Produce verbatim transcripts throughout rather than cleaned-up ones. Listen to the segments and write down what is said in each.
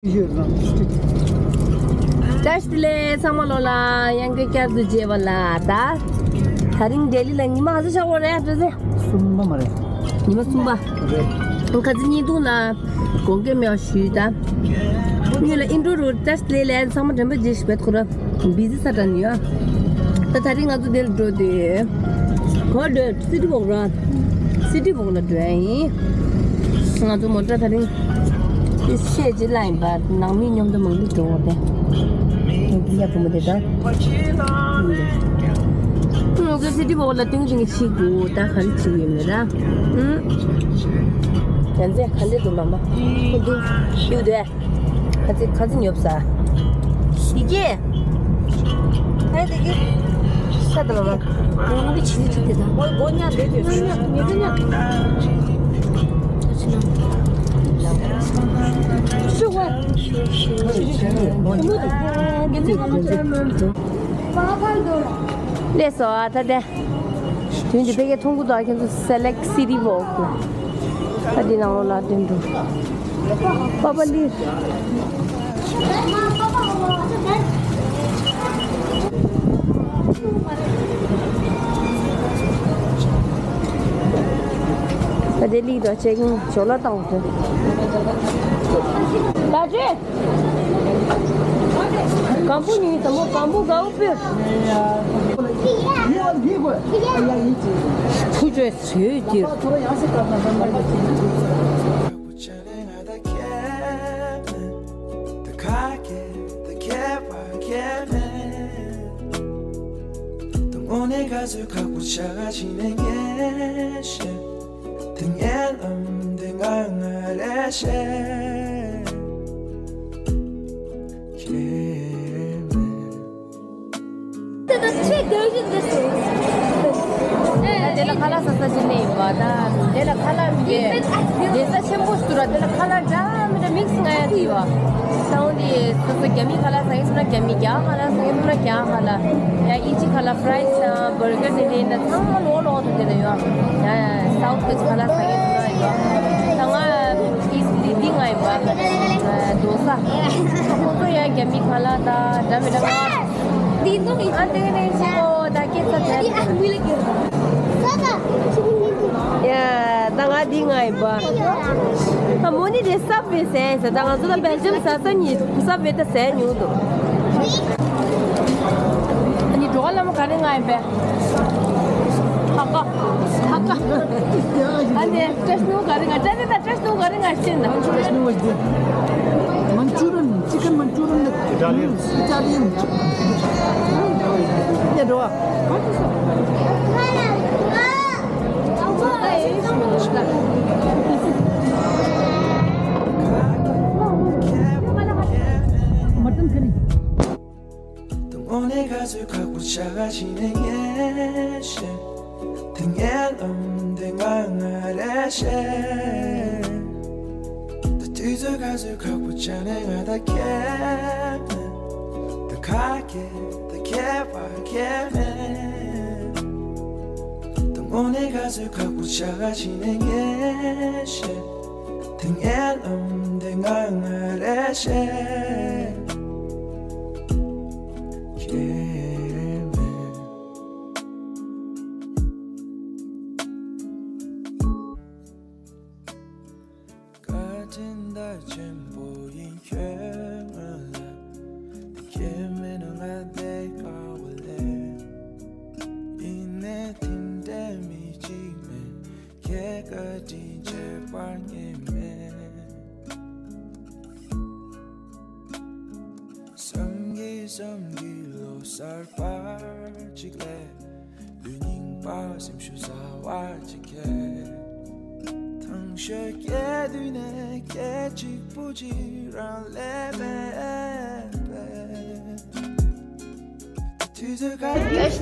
བཀྲ་ཤིས་བདེ་ལེགས་ཚང་མ་ལོ་ལ། ཡང་བསྐྱར་བསྐྱར་དུ་མཇལ་བ་ལ། ད་ད་རིང་ལྡི་ལི་ལ་ཉི་མ་ག་ཚོད་ཆགས་ཡོད་རེད། བཀྲ་ཤིས། གསུམ་པ་མ་རེད། ཉི་མ་གསུམ་པ་རེད། ཁ་ཚིག་གཉིས་འདུག་ན་དགོངས་འགལ་མེད་པ་ཞུས། ད་ངོས་ལ་ཨིན་ཊྲོ་རོ་བཀྲ་ཤིས་བདེ་ལེགས་ཚང་མ། དྲན་པ་བརྗེད་ཤིག་བེད་ཁོ་ར། བི་ཟི་ས་དྲ་ནི་ཡ། ད་ད་རིང་ང་ཚོ་འདིར་འགྲོ་དུས། ག་པར་འགྲོ། སི་ཊི་ཝོག་ར། སི་ཊི་ཝོག་ལ་འགྲོ་ཡ་ཡིན། ང་ཚོ་མོ་ཊ་ད་རིང་ཤེད་ཅིག་ལ་ཡིན་པ། ནང་མི་མཉམ་དུ་མང་པོ་འགྲོ་བ་དེ། དེ་ཡ་བུ་མོ་དེ་ད། ང་ཚོ་སི་ཊི་ཝོག་ལ་ཏིང་ཏིང་ཕྱིན་དགོས། ད་ག་རེ་བྱེད་ཀྱི་ཡོད་མེད་ར། ཨུམ། ཡ་མཚན་ག་འདྲ་འདུག་མ་མ། ཁོ་འདུག་ཡོད་དེ། ཁ་ཚིག་ཁ་ཚིག་ཉོབ་ས། དེ་གི། ཨེ་དེ་གི། ཤ་དང་མ་མ། ང་གི་ཆི་ཆི་དེ་དང་། ངོ་ཉ་དེ་དེ། ཉ་ཉ་ཉ་ཉ། ཤི་བ། ལས་སོ་ཨ་ད་དེ། དུས་འདི་ཕ་གིར་མཐོང་གི་འདུག་ཁྱེད་ཚོ་སེ་ལེག་སི་ཊི་ཝོག་ལ། ད་འདི་ནང་ལོགས་ལ་སྟོན་འགྲོ། པ་པ་ལི། ད་དེ་ལི་དང་ཅེག་ཨིན་ཞོར་ལ་བཏང་འགྲོ། ད་ཅེ། གང་པོ་ཉོས་དམ་པོ། གང་པོ་གང་པོ། ཁུ་ཅོས་ཟོས་ཀྱི། དེ་ངའི་ལམ་དེ་ང་ང་རེ་ཤེས། ཁྱེད་མེད། དེ་ལ་ཁ་ལག་ཟ་ས་ཞིག་ནས་ཡིན་པ། ད་དེ་ལ་ཁ་ལག་མི་འདུག་བསྡད་ས་ཆེན་པོ་ཞིག་འདུག་ར། དེ་ལ་ཁ་ལག་འདྲ་མི་འདྲ་མིག་སི་ང་ཡ་དེ་ཡོད། ད་འོ་དེ་སོ་སོ་རྒྱ་མི་ཁ་ལག་ཟ་ཡིན་ན་རྒྱ་མི། རྒྱ་ཁ་ལག་ཟ་ཡིན་ན་རྒྱ་ཁ་ལག། ཡ་ཨི་ཇི་ཁ་ལག་ཕ་རའི་སི་དང་བར་གར་དེ་འདྲ་ཡིན་ན་ཚང་མ་ལོ་ལོ་དེ་འདྲ་ཡོད། ཡ་ཡ་སའུ་ཐི་ཁ་ལག་ཟ་ཡིན་ན་ཡོད། ད་ང་ཨི་ཇི་ལི་འདི་ང་ཡིན་པ། དོ་ས། ཁོ་ཚོ་ཡ་རྒྱ་མི་ཁ་ལག་ད་འདྲ་མི་འདྲ་ང་། འདི་ཚོ་ཨ་འདི་ནས་ཤི་གོ་ད་སྐད་ཆ་དེ། ཨ་མི་ལ་སྐད་ཆ། ཡ་ད་ང་འདི་ང་ཡིན་པ། ད་མོ་ནི་དེ་སབ་ཝེ་ཟེར་ཟེར། ད་ང་ཚོ་ད་སྦེལ་ཇམ་ཟ་ས་ནི་སབ་ཝེ་ད་ཟས་མྱོང་འདུག་ཨ་ནི་འགྲོ་བ་ལ་མོ་ག་རེ་ང་ཡིན་པས། ཧ་ཀ་ཧ་ཀ་ཨ་ནི་བཀྲ་ཤིས་ནུ་ག་རེ་ང་། བཀྲ་ཤིས་ད་བཀྲ་ཤིས་ནུ་ག་རེ་ང་ཤེས་ན། བཀྲ་ཤིས་ནུ་ཝ་ཇི་དེ། མན་ཅུ་རན། ཅི་ཀན་མན་ཅུ་རན། ཨི་ཊ་ལི་ཡན། ཨི་ཊ་ལི་ཡན། ཡ་འགྲོ་བ། མ་ཏན་ཁ་རི། དངོས་གནས་ག་ཚོད་ཁག་པོ་ཆགས་ཀྱི་ནས་ངས་ཤེས། དེ་ངའི་ལམ་དེ་ང་ང་རེ་ཤེས། ད་དུས་ཚོད་ག་ཚོད་ཁག་པོ་ཆགས་ནས་ང་ད་ཁྱེད་མེད། ད་ཁ་ཁྱེད་ད་ཁྱེད་པ་ཁྱེད་མེད། ད་དངོས་གནས་ག་ཚོད་ཁག་པོ་ཆགས་ཀྱི་ནས་ངས་ཤེས། དེ་ངའི་ལམ་དེ་ང་ང་རེ་ཤེས། ཁྱེད་མེད། བཀའ་དྲིན་ད་ཆེན་པོ་ཡིན་ཁྱོད་ང་ལ། དེ་ཁྱེད་མེད་ན་ང་བསྡད་དཀའ་བ་ལས། ཡིན་ནའི་དེ་འདྲའི་མི་གཅིག་མེད། ཁྱེད་བཀའ་དྲིན་ཆེ་བར་ངེས་མེད། བསམ་གྱིས་བསམ་གྱིས་ལོ་གསར་པར་གཅིག་ལས། ལུས་རྙིང་པ་སེམས་ཤུགས་ཟ་བར་གཅིག་གས། ཐང་ཤོད་སྐྱེ་དུས་ནས་སྐད་གཅིག་པུ་གཅིག་རང་ལས་མེད་པས། བཀྲ་ཤིས་བདེ་ལེགས་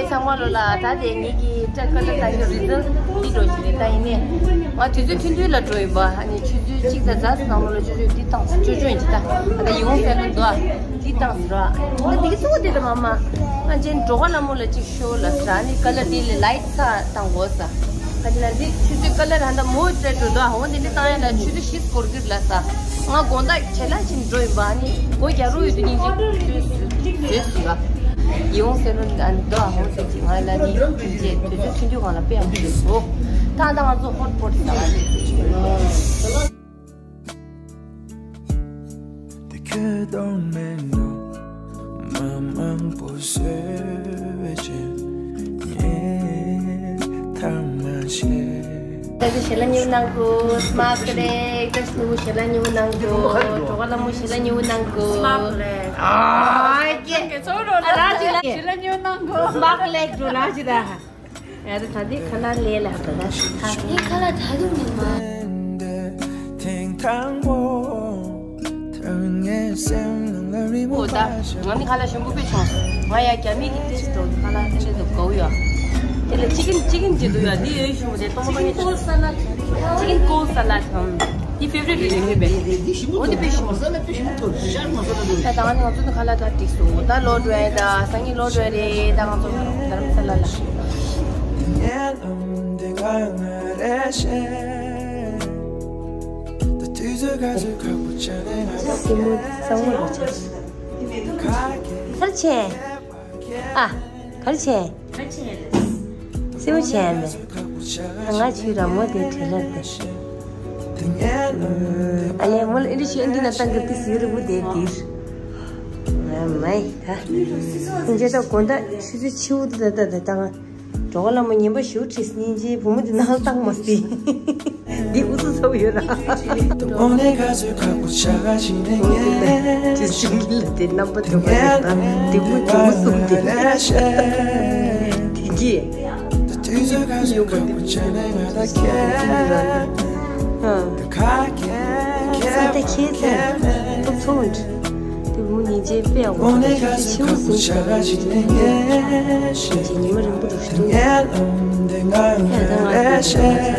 ཚང་མ་ལོ་ལ། ད་དེ་ངེད་ཀྱི་སྐྲ་ཀ་ལར་ལྟ་ཞོར་རི་ཛལ་འདི་འགྲོ་བཞིན་རེད། ད་ཡིན་ནའི་ང་དུས་ཚོད་ཐུང་ཐུང་ལ་འགྲོ་ཡིན་པ། ཨ་ནི་ཆུ་ཚོད་གཅིག་དང་ཙམ་ནང་ལོགས་ལ་ཆུ་ཚོད་འདི་བཏང་ཆུ་ཆུ་ཡིན་གྱི། ད་ད་ཡིད་འོང་གསལ་ལོ་འདུག་ཨ། འདི་བཏང་ཟིན་རོགས། ད་འདི་གི་གཙོ་བོ་དེ་ད་མ་མ་ང་ཅན་འགྲོ་ག་ལ་མོ་ལ་གཅིག་ཤོ་ལ་ཟ་ནི་ཀ་ལར་འདི་ལ་ལའིཊ་ཚ་བཏང་དགོས་ས། ད་འདི་ལ་འདི་ཆུ་ཚོད་ཀ་ལར་ཧ་ད་མོ་སྤྲད་འགྲོ་འདུག་ཨ། འོ་འདི་འདི་བཏང་ཡ་ལ་ཆུ་ཚོད་བཞི་སྐོར་གྱུར་ལ་ས། ང་དགོང་དག་ཁྲལ་ལ་ཕྱིན་འགྲོ་ཡིན་པ་ནི་སྒོ་རྒྱག་རོགས་ཡོད་དུས་སྙིང་རྗེ་བཟོས་སུ་ལ། ཡིད་འོང་སེ་རོ་འདི་འདོ་ཨ་ཧོང་སེ་ཅི་ང་ལ་ནི་སྙིང་རྗེ་དུས་ཚོད་ཆུང་ཆུང་སྒང་ལ་དཔེ་ཡག་པོ་བཟོས་སོ། ད་ད་ང་ཚོ་ཧོཊ་པོཊ་ཟ་བ་རེད། དེ་ཁྱོད་གཏོང་མེད་ནོ། མ་མང་པོ་བཟོས་བྱས་ངས་ཐང་མ་ཆད། ད་དུ་ཞལ་ལག་ཉུང་གནང་གོ་སྨག་རེད། ད་ཞུ་ཞལ་ལག་ཉུང་གནང་གོ་གྲོགས་ལ་མོ་ཞལ་ལག་ཉུང་གནང་གོ་སྨག་རེད། ཨ་ཀྱེ་ཚོ་རོ་ལ་ཞལ་ལག་ཉུང་གནང་གོ་སྨག་ལེགས་འགྲོ་ལ་ཞུ་ད། ཡ་ད་ད་དེ་ཁ་ལག་ལས་ལ་ད་ད་ད་དེ་ཁ་ལག་ད་དུང་མི་མ། ཐེངས་དང་པོ་ཐོན་ངེས་སེམས་ནང་ལ་རི་མོ་ཨོ་ད་ང་ནི་ཁ་ལག་ཞིམ་པོ་དཔེ་བྱུང་སོང་། ང་ཡ་རྒྱ་མི་གི་ཏེ་སི་ཏོག་ཁ་ལག་ཨེ་འདྲ་འདུག་གོ་ཡ། དེ་ལ་ཅི་ཀིན་ཅི་ཀིན་ཅི་འདུག་ཡ། འདི་ཡོད་ཞུ་མོ་དེ་སྟོང་པ་ནི་ཅི་ཀིན་ཀོལ་ས་ལ་ཐམ། འདི་ཕེ་ཝ་རིཊ་རེད་ངེས་པས། འོ་འདི་དཔེ་ཞིམ་པོ། ད་ད་ང་ནི་ང་ཚོ་ནི་ཁ་ལག་ད་འགྲིག་སོང་། ད་ལོ་འགྲོ་ཡ། ད་སང་ཉིན་ལོ་འགྲོ་ཡ་རེད། ད་ང་ཚོ་རྡ་རམ་ས་ལ་ལ། སེན་མོ་གཙང་མ་རེད། གར་ཆེན། ཨ། གར་ཆེན། སེན་མོ་ཆེན་ནས། ང་ཆུ་ར་མོ་དེ་བྲེལ་ལར་དེ། ཨ་ལས་མོ་ལ་ཨེ་འདྲ་ཞུ་ཨེ་འདྲ་ན་ཏང་གི་ཏི་སི་ཡུ་རི་བུ་དེ་དིར། ཨ་མའི་ད། སེན་ཇེ་ད་དགོང་དག་ཆུ་ཚོད་ཆུ་བོ་དེ་ད་ད་ད་ད་ང་། གྲོགས་ལ་མོ་ཉན་པ་ཞུ་ཁྲིས་སྙིང་རྗེ་བུ་མོ་དེ་ནང་བཏང་མ་སྲིད། འདི་ཨུ་ཚུགས་ཚ་བོ་ཡོད་ར། ཅི་སྲིད་ལ་དེ་རྣམ་པ་དོད་པ་རེད་ད། དེ་མོ་དེ་མོ་གསུམ་དེ། དེ་གི་ཡོད་པ་དེ་མོ་དེ་མོ་ར། ཧ། ས་ད་ཁྱེད་ཚ་ཏོག་ཚོང་འདྲ། དེ་མོ་ཉིན་རྗེས་དཔེ་ཡག་པོ་ཁ་ཤས་ཆེ་བོ་ཟིན་ཞིག་ལ་ཞིག་ལས་ངས་ཉི་མ་རིང་པོ་རུ་ཞིག་འདུག་ཡ་ད་ང་ལ་ཞིག་